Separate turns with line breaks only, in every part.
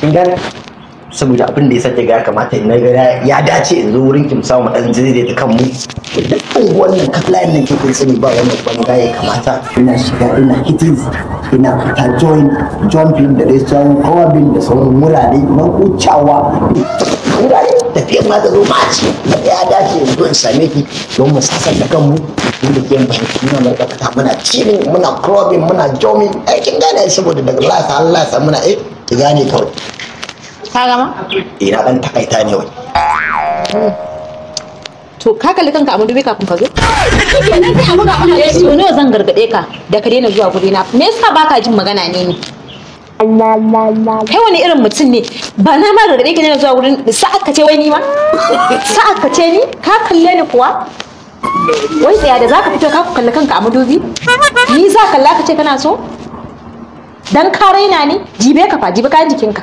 Kin gane? Saboda abin da ya sake ga kamata in ga ya dace in zo wurin ki mu samu dan daidaita kanmu. Duk unguwan nan kaflayin nan ke kun sani ba wannan banga ya kamata. Ina shiga ina hitting, ina fita join jumping da dai sauran clubbing da sauran wurare na wucewa. Wurare tafiyar ma ta zo ma ce ya dace in zo in same ki don mu sasanta kanmu. Inda ke yin fahimci muna marka fita muna chilling muna clubbing muna jomming. Ai kin gane saboda daga lasa Allah sa muna ki gane kawai.
Ka gama?
Eh na dan takaita ne wai.
To ka kalli kanka a madubi kafin ka zo? Kenan sai a buga maka so nawa zan gargade ka da ka daina zuwa guri na. Me yasa baka jin magana ne ni? Kai wani irin mutum ne? Ba na ma gargade ka daina zuwa gurin sa'ad ka ce wai ni ma? Sa'ad ka ce ni? Ka kalle ni kuwa? Wai tsaya da zaka fito ka kalli kanka a madubi? Ni za kalla ka ce kana so? Dan ka raina ni? Jibe ka fa, jibe kayan jikinka.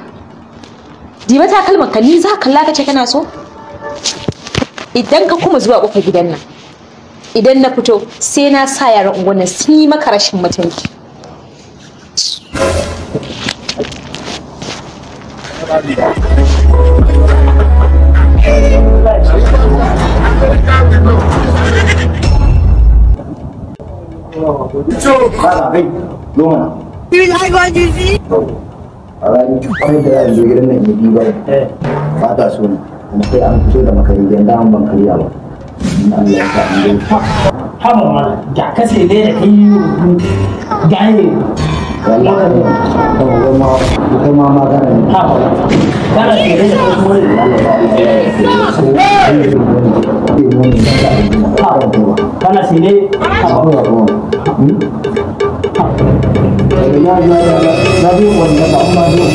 Jibe takalman ka, ni za kalla ka ce kana so? Idan ka kuma zuwa kofar gidan nan, idan na fito sai na sa yaran unguwan nan sun yi maka rashin mutunci.
Ba ta so ne, kuma sai an fito da makari gidan daman ban karya ba. In Allah ya sa an dai.
Haba mana, ga kase ne da kai gaye.
Wallahi, kai ma magana ne.
Haba, kana sele da kai kuma ne. Kana sele. Haba.
Na biyu wanda ba kuma zo.